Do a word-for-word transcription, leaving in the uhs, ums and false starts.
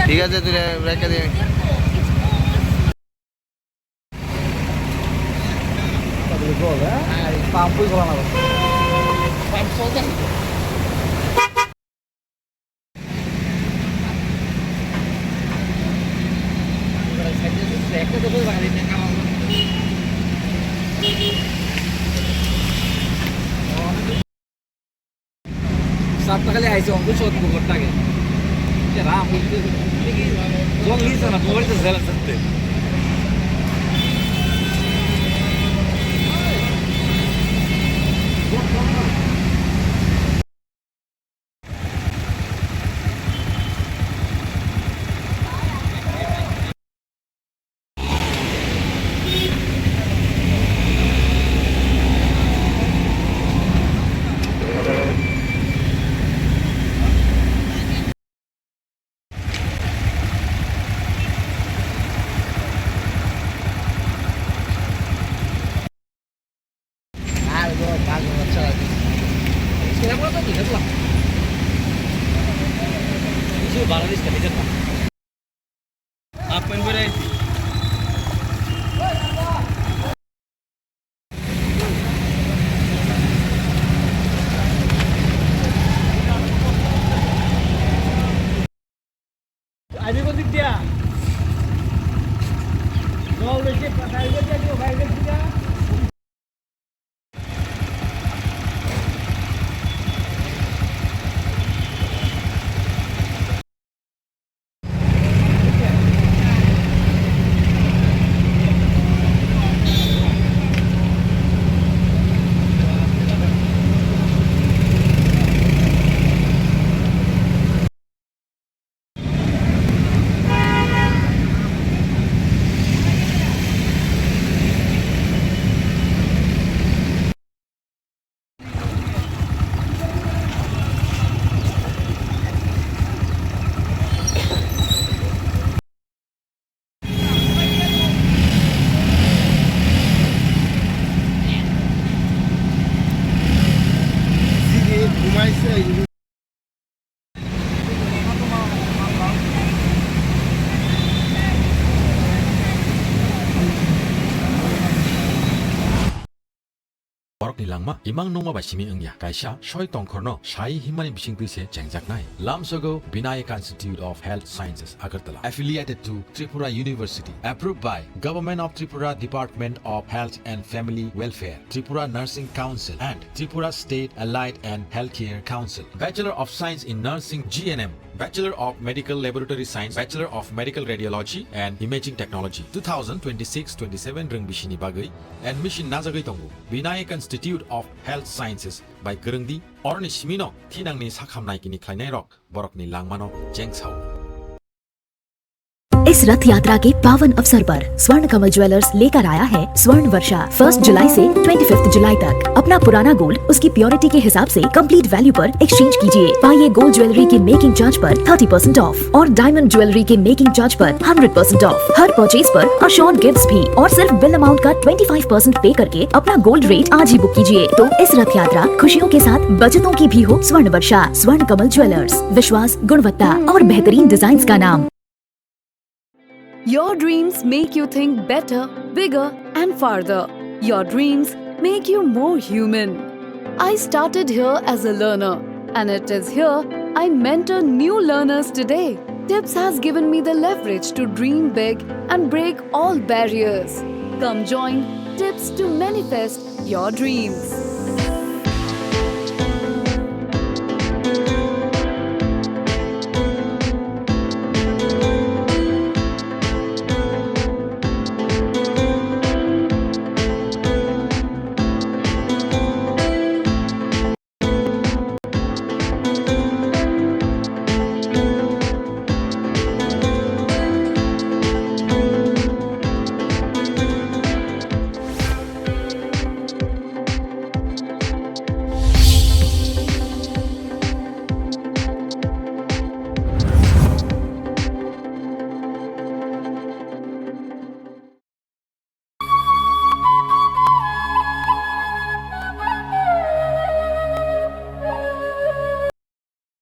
ঠিক আছে, তুই রে-, রেখে দে। Sapta kali aise ongko sot bukor tage. Kera amulke. Legi jong li sana bukor te zela sakte. Borokni langma imang nungma bai simi wngya. Kaisa soi tongkhorno sai himmani bisingtwi se chengjaknai. Lamsogo Vinayaka Institute of Health Sciences, Agartala, affiliated to Tripura University, approved by Government of Tripura, Department of Health and Family Welfare, Tripura Nursing Council and Tripura State Allied and Healthcare Council. Bachelor of Science in Nursing, G N M, Bachelor of Medical Laboratory Science, Bachelor of Medical Radiology and Imaging Technology, two thousand twenty-six twenty-seven rwng bisini bagwi admission najagwi tongo. Vinayak Institute of Health Sciences bai kwrwngdi, oroni simino thinangni sakham naikini khlainairok borokni langmano chengsao. इस रथ यात्रा के पावन अवसर पर स्वर्ण कमल ज्वेलर्स लेकर आया है स्वर्ण वर्षा। फर्स्ट जुलाई से ट्वेंटी फिफ्थ जुलाई तक अपना पुराना गोल्ड उसकी प्योरिटी के हिसाब से कंप्लीट वैल्यू पर एक्सचेंज कीजिए। पाइए गोल्ड ज्वेलरी की मेकिंग चार्ज पर थर्टी परसेंट ऑफ और डायमंड ज्वेलरी के मेकिंग चार्ज पर हंड्रेड परसेंट ऑफ। हर परचेज पर अश्योर्ड गिफ्ट्स भी और सिर्फ बिल अमाउंट का ट्वेंटी फ़ाइव परसेंट पे करके अपना गोल्ड रेट आज ही बुक कीजिए। तो इस रथ यात्रा खुशियों के साथ बचतों की भी हो। स्वर्ण वर्षा, स्वर्ण कमल ज्वेलर्स, विश्वास, गुणवत्ता और बेहतरीन डिजाइन्स का नाम। Your dreams make you think better, bigger, and farther. Your dreams make you more human. I started here as a learner, and it is here I mentor new learners today. Tips has given me the leverage to dream big and break all barriers. Come join Tips to manifest your dreams.